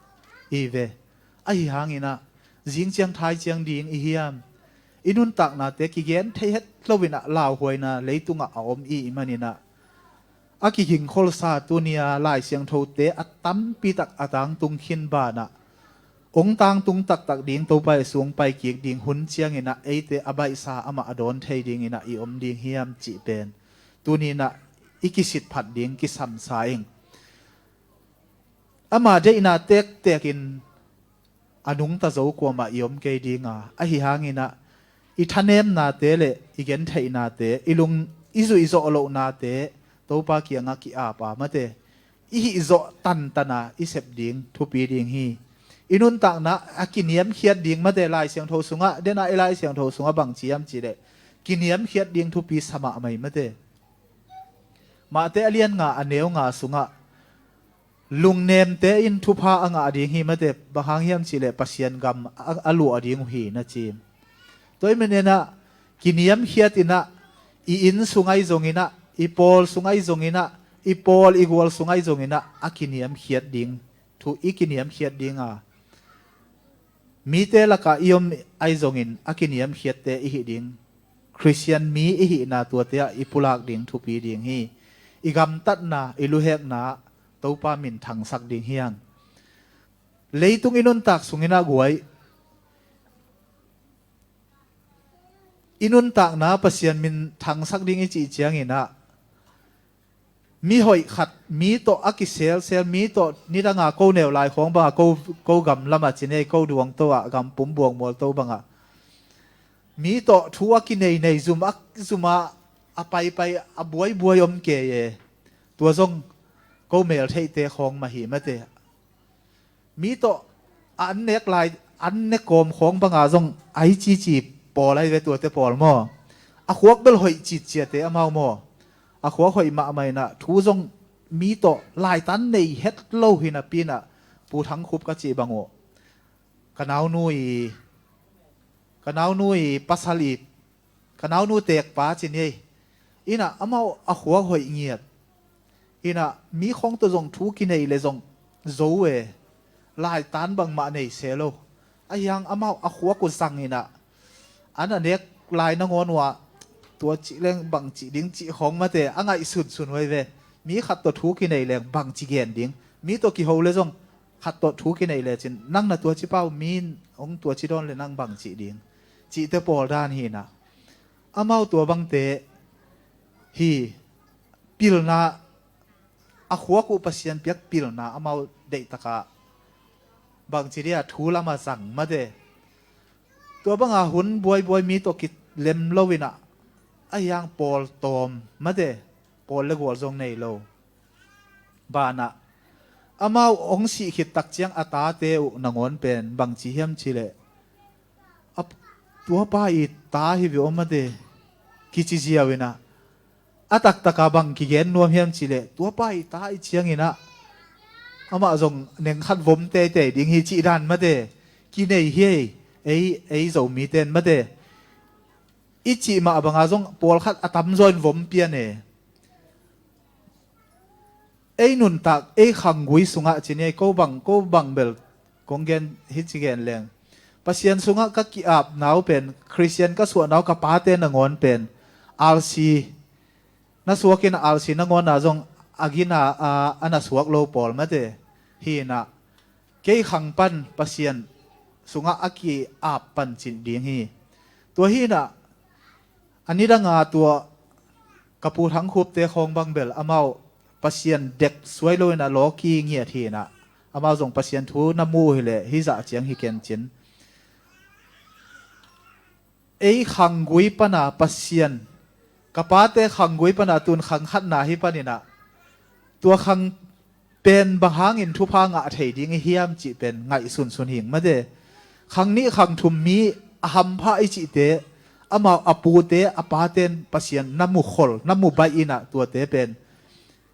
hi ve. Ahi hang inah zing ciang thai ciang ding i hiam? I nuntaknate kigen thei het lo inah lauhuaina leitungah a om i hih man inah, a kigingkholsa tuni-a Lai Siangthote a tampitak a tangtung khin banah, hong tangtung taktak ding, Topa Jesu hong pai kik ding hun ciang inah eite a baihsa amah a dawn thei ding inah i om ding hiam cih pen tuni inah i kisit phat ding kisamsa ing. Ama deihna tektek in a nungta zo kuamah i om kei dinga, ahi hang inah i thanemnate le i gentheihnate, i lung, i zuihzawh lohnate Topa kiangah ki-ap a mate, i hihzawh tantana i sep ding thupi ding hi. I nuntakna a kiniamkhiat ding mate, Lai Siangtho sungah, dena i Lai Siangtho sungah bang ci hiam cih leh, kiniamkhiat ding thupi sa mahmah hi mate. Matthai a lian nga, a neu nga sungah, lungnemte in thupha a ngah ding hi mate, bang hang hiam cih leh Pasian gam a, a luah ding uh hi, na ci. Tua ahih manin ah, kiniamkhiat inah, i inn sung ahi zong inah, i pawl sung ahi zong inah, i pawl i gual sung ahi zong inah, a kiniamkhiat ding thu, i kiniamkhiat dinga, mite lakah i om ahi zongin a kiniamkhiatte i hih ding, Khristian mi i hihna tuate ah i pulak ding thupi ding hi. I gamtatna, i luhekna Topa minthangsak ding hi hang. Leitung i nuntak sung inah guai, i nuntakna Pasian minthangsak ding i cih ciang inah, mi hoih khat, mi tawh a kiselsel, mi tawh nidanga ko neu lai khawng banga, ko, ko gam lamah ci nei, ko duangto ah, gam pum buang mualto banga mi tawh thu a kineinei, zum a zuma, a paipai, a buaibuai om kei e. Tua zong ko meltheihte khawng mah hi mate. Mi tawh a an nek lai, an ne kawm khawng banga zong ai cici pawl ahi ve, tuate pawl maw. A khuak bel hoih citciate amau maw. A khuak hoih mahmah inah thu zong mi tawh laitan nei het lo hi napi inah, Pu Thang Khup ka cih bang uh, ka naunu i, ka naunu i pasal i, ka naunu tekpa ci ni ei. Inah amau a khuak hoih ngiat. Inah mi khawng tawh zong thu kinei le zong zo e. Laitan bangmah nei se lo. Ahi hang amau a khuak uh zang inah, an a nek lai nangawn uh ah, tua cih leng bang cih ding cih khawng mate, a ngaihsunsun uh ahi ve. Mi khat tawh thu kinei leng bang ci gen ding. Mi tawh kiho le zong khat tawh thu kinei lecin, nang na tuaci pah uh, mi in hong tuaci dawn le nang bang cih ding, cihte pawl dan hi inah, amau tua bangte hi. Pilna, a khuak uh Pasian piak pilna amau deihtakah bangci dia thu lama zang mate. Tua banga hun buaibuai mi tawh kilem lo inah, ahi hang pawl tawm mate, pawl le gual zong nei lo banah, amau hong sih khit tak ciang a tate uh nangawn pen bang ci hiam cih leh, a, tuapa i ta hi ve aw mate, kici ziau inah, a taktaka bang kigen nuam hiam cih leh, tuapa i ta i ciang inah amah zong neng khat vom teitei ding hi cih dan mate, kinei hi ei, ei, ei Zomite in mate. I cih mah banga zong pawlkhat a tamzaw in vom pian e. Ei nuntak, ei khanggui sungah ci ni ei, ko bang, ko bang bel kong gen, hi ci gen leng, Pasian sungah ka ki-apna uh pen, Khristian ka suahna uh ka pate nangawn pen, alsi na suak inah, alsi nangawn ah zong a gina a, a na suak lo pawl mate hi inah, kei khang pan Pasian sungah a ki-ap pan cih ding hi. Tua hi inah, a nidanga tua ka Pu Thang Khupte khawng bang bel amau Pasian dek suai lo inah lawki ngiat hi inah, amau zong Pasian thu na mu uh hi leh hih zah ciang hi kencin. Ei khanggui pana Pasian ka pate khanggui pana tun khang khatna hi paninah tua khang pen bang hangin thupha ngah thei ding i hiam cih pen ngaihsunsun hing mate. Khang nih khang thum mi a hampha i cihte, amau a pute a paten Pasian na mukhol na mubaih inah tuate pen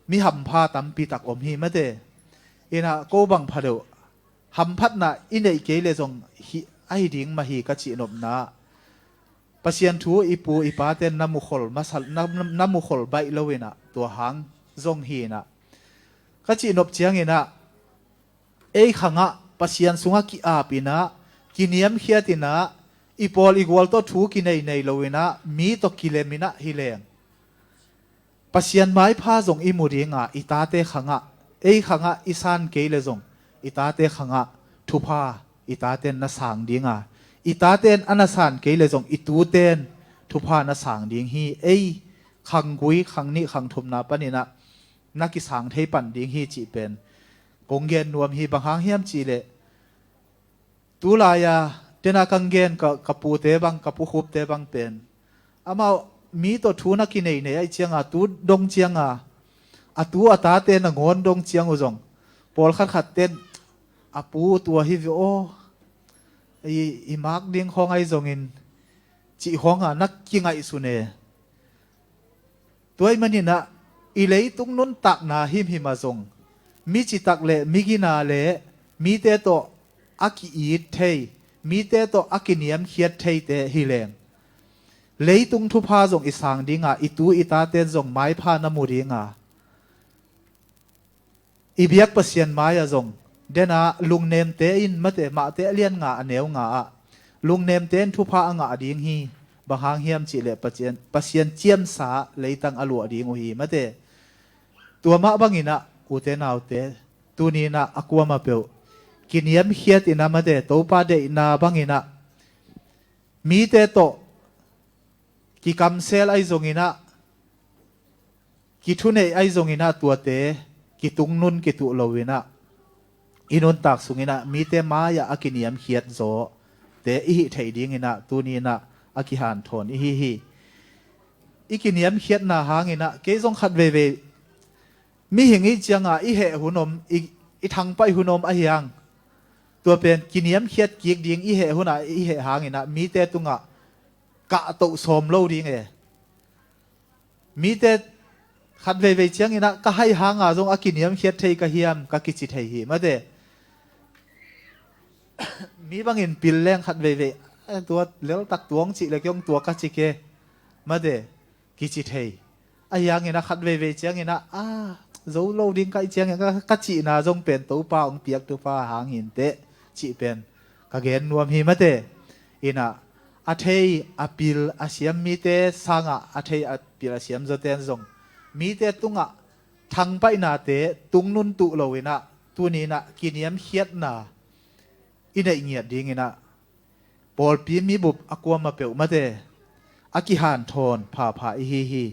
mi hampha tampi tak om hi mate. Inah ko bang pha deuh hamphatna i neih kei le zong hi, ahi ding mah hi ka cihnopna. Pasian thu i pu i paten na mukhol masa na, na, na mukhol baih lo inah tua hang zong hi inah ka cihnop cianginah ei khangah Pasian sungah ki-ap inah kiniamkhiat inah i pawl i gual tawh thu kinei nei lo inah mi tawh kilem inah hi leng Pasian maipha zong i mu dinga i tate khangah, ei khangah i san kei le zong i tate khangah thupha i taten na sang dinga, i taten a na san kei le zong i tuten thupha na sang ding hi. Ei khanggui khang nih khang thumna paninah na kisang thei pan ding hi cih pen kong gen nuam hi. Bang hang hiam cihleh tulai-a tena kang gen ka, ka pute bang ka pukhupte bang pen amau mi tawh thu na kinei nei aih cianga tu dong cianga a tu a tate nangawn dong ciang uh zong pawlkhat khat ten a pu tua hi ve aw, i, i mak ding khawng ahi zongin cih khawnga na kingaihsun e. Tua ahih maninah i leitung nuntakna himhim ah zong mi citak le mi gina le mite tawh a ki-it thei, mite tawh a kiniamkhiat theite hi leng leitung thupha zong i sang dinga i tu i taten zong maipha na mu dinga i biak Pasian mai-ah zong dena lungnemte in mate Mate a lian nga a neu nga ah lungnemte in thupha a ngah ding hi. Bang hang hiam cihleh Pasian, Pasian ciamsa leitang a luah ding uh hi mate. Tua mah banginah ute naute tuninah a kuamah peuh kiniamkhiat inah mate Topa deihna banginah mite tawh kikamsel ahi zonginah kithuneih ahi zonginah tuate kitungnun kituh loinah i nuntak sunginah mite mai-ah a kiniamkhiat zawte i hih theih dinginah tuninah a kihanthawn i hi hi. I kiniamkhiatna hanginah kei zong khat veivei mihing i cianga i heh hun om, i, i thangpaih hun om ahi hang tua pen kiniamkhiat kik ding i heh hunah i heh hanginah mite tungah kahtoh sawm lo ding e. Mite khat veivei cianginah ka hai hanga zong a kiniamkhiat thei ka hiam ka kici thei hi mate. Mi bangin pil leng khat veivei, "Eh, tua leltak tuang cih le kiong tua ka ci ke," mate, kici thei. Ahi hangin a khat veivei ciangin a, "Ah, zo lo ding ka hih ciangin ka, ka cihna zong pen Topa hong piak thupha hangin teh," cih pen ka gen nuam hi mate. Inah a thei a pil a siam mite sangah a thei a pil a siam zawten zong mite tungah thangpaihnate tungnun tuh loinah tuninah kiniamkhiatna i neih ngiat dinginah pawlpi mibup a kuamah peuh mate a kihanthawn phapha i hi hi.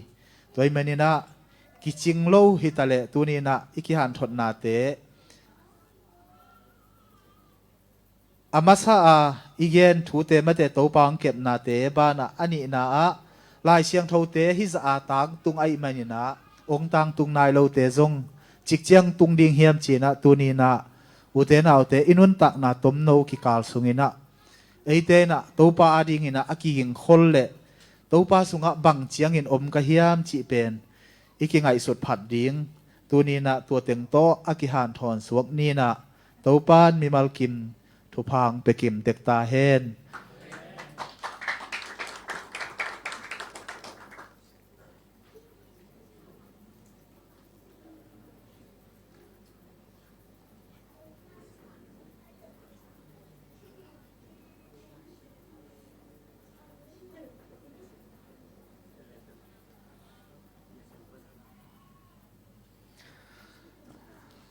Tua ahih maninah kicing lo hitaleh tuninah i kihanthawnate a masa a i gen thute mate Topa hong kepnate banah a nihna ah Lai Siangthote hizah a tangtung ahih maninah hong tangtung nai lote zong cikciang tung ding hiam cinah tuninah ute naute i nuntakna tomno kikal sunginah eite inah Topa adinginah a kigingkhol le Topa sungah bang ciangin om ka hiam cih pen i kingaihsut phat ding. Tuninah tua teng tawh a kihanthawn suak ninah Topa in mimal kim thupha hong pia kim tek ta hen.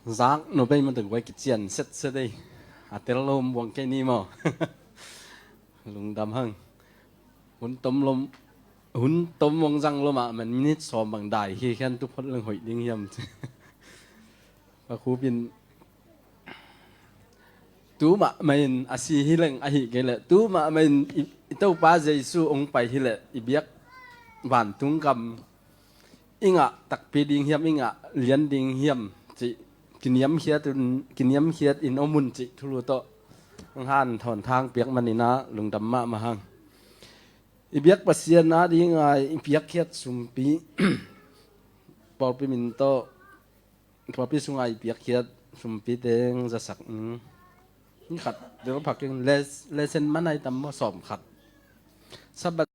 Zak no bei mate guai kician setset ei. A tel lo buang kei ni maw? Lungdam hang. Hun tom lom, hun tom mong zang lom ah man minute sawm bang dai hi khian tu phot leng hoih ding hiam? Pakhup in tu mahmah in a si hi leng ahi kei leh tu mahmah in i, i Topa Jesu hong pai hi leh i biak vantung gam i ngah takpi ding hiam, i ngah lian ding hiam cih kiniamkhiat un, kiniamkhiat in om un cih thulu tawh hong hanthawn thang piak manin ah lungdam mahmah hang. I biak Pasian a ding a i piakkhiat sumpi pawlpi min tawh, pawlpi sungah i piakkhiat sumpi teng zasak, um, ni khat deuh phakin les-, lesen man ai tam maw, sawm khat. Sabbath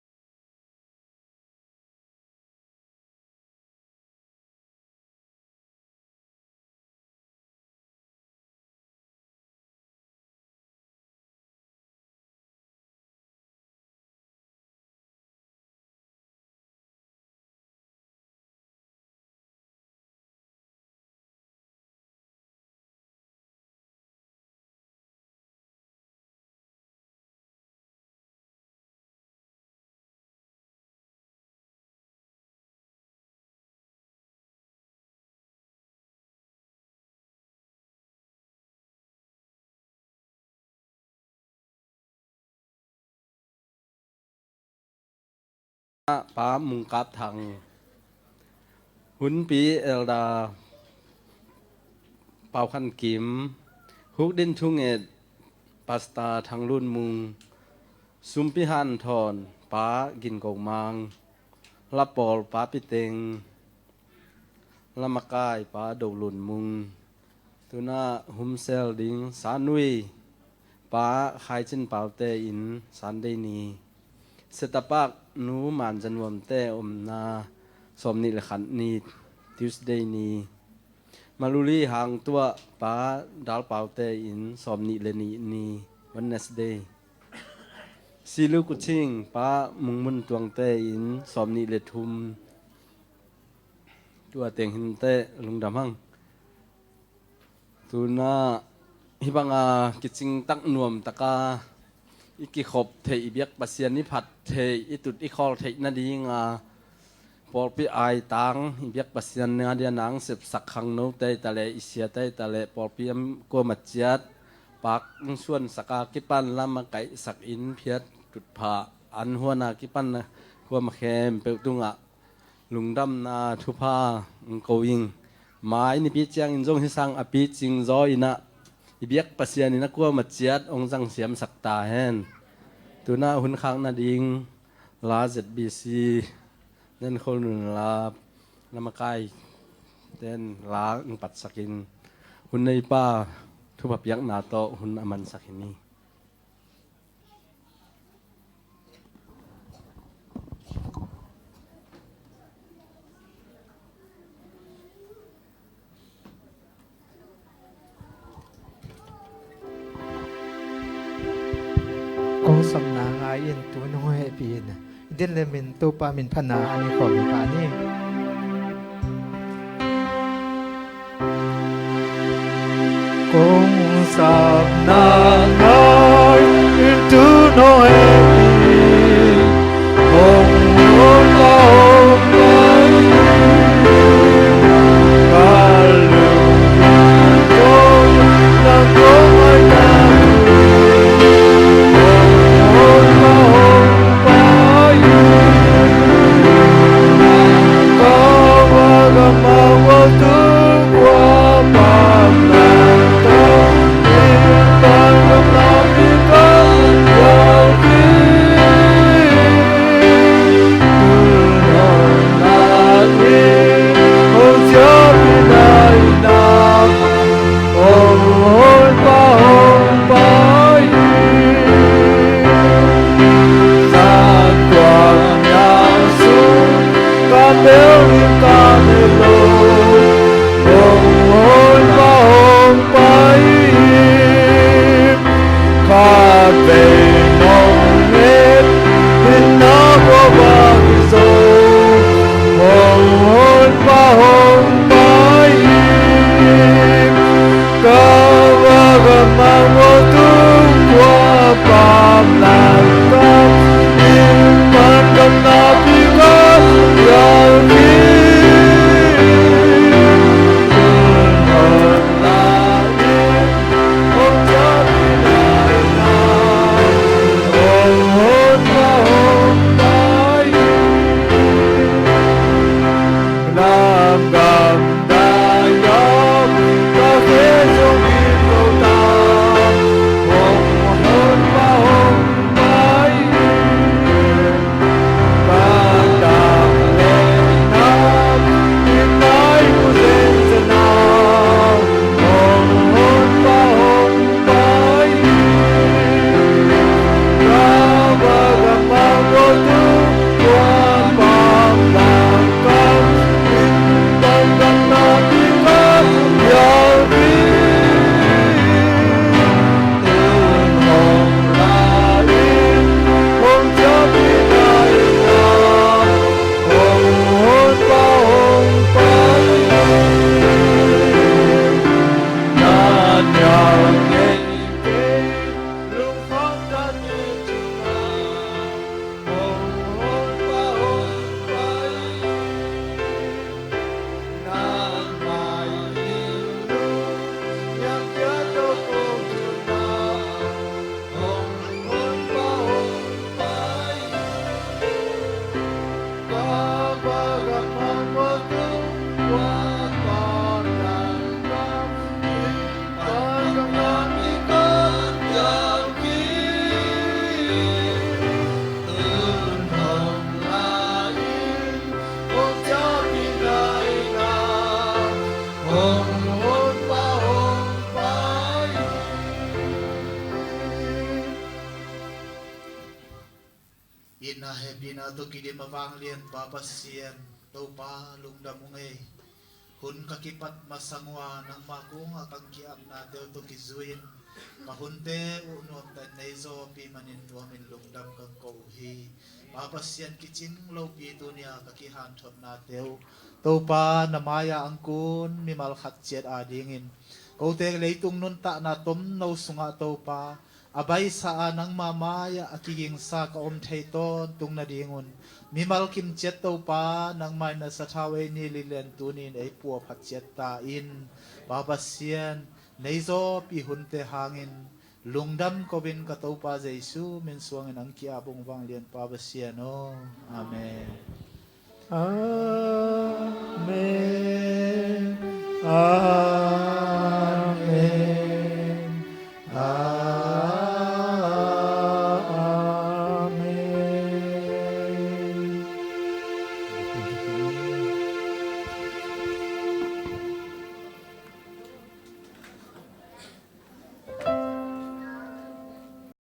Pa Mungkap Thang, hunpi Elder Pau Khan Kim, hukdin thunget Pastor Thang Lun Mung, sumpi hanthawn Pa Gin Go Mang, lapawl Pa Pi Teng, lamakai Pa Do Lun Mung, tunah humsel ding Sa Nui, Pa Khai Cin Pau te inn Sunday ni, Setapak Nu Man Za Nuam te omna sawmnih le khat ni Tuesday ni, Maluli Hang Tuah Pa Dal Pau te inn sawmnih le nih ni Wednesday, Silu Kuching Pa Mung Mun Tuang te inn sawmnih le thum. Tua teng hinteh lungdam hang. Tunah hih banga kicingtak nuamtaka i kikhop theih, i biak Pasian i phat theih, i tut i khawl theih nadinga pawlpi aitang i biak Pasian a dia nang sepsak khangnote taleh, i siate taleh, pawlpi am kuama ciat pak suansaka kipan lama kaihsak in phiat tutphah an huana kipan kuama khempeuh tungah lungdamna thupha hong ko ing. Mai nipi ciangin zong hih sang a picing zaw inah i biak Pasian inah kuama ciat hong zang siamsak ta hen. Tunah hun khak nading la Z B C, Nen Khol Nun La, lamakai ten la hong patsakin hun neipa thupha piakna tawh hun a mansak hi ni. Kong sapna ngai in, tu nong hehpih in. Din le min Topa min phatna a ni khawm hi pah ni. Kong sapna ngai in, tu nong hehpih in. Kong lawm lawm ngai in. Itna hehpihna tawh kidim a vanglian Pa Pasian, Topa lungdam ung ei. Hun ka kipat masang uh a nangma kungah ka hong ki-apnate uh tawh kizui-in ka hunte uh nuamtakin nei zawpi manin nuamin lungdam ka hong ko uh hi. Pa Pasian, kicing lopi tuni-a ka kihanthawnate uh Topa na mai-ah hong kun mimal khat ciat adingin kote leitung nuntakna tomno sungah Topa a baisa a nangma mai-ah a kigingsa ka om thei tawntung nadingun mimal kimciat Topa nangma in na sathau ei ni lilian tuni-in ei puaphat ciat ta in. Pa Pasian, nei zawpi hunte hangin lungdam ko-in ka Topa Jesu min suangin hong ki-ap ung vanglian Pa Pasian aw. Amen. Amen. Amen.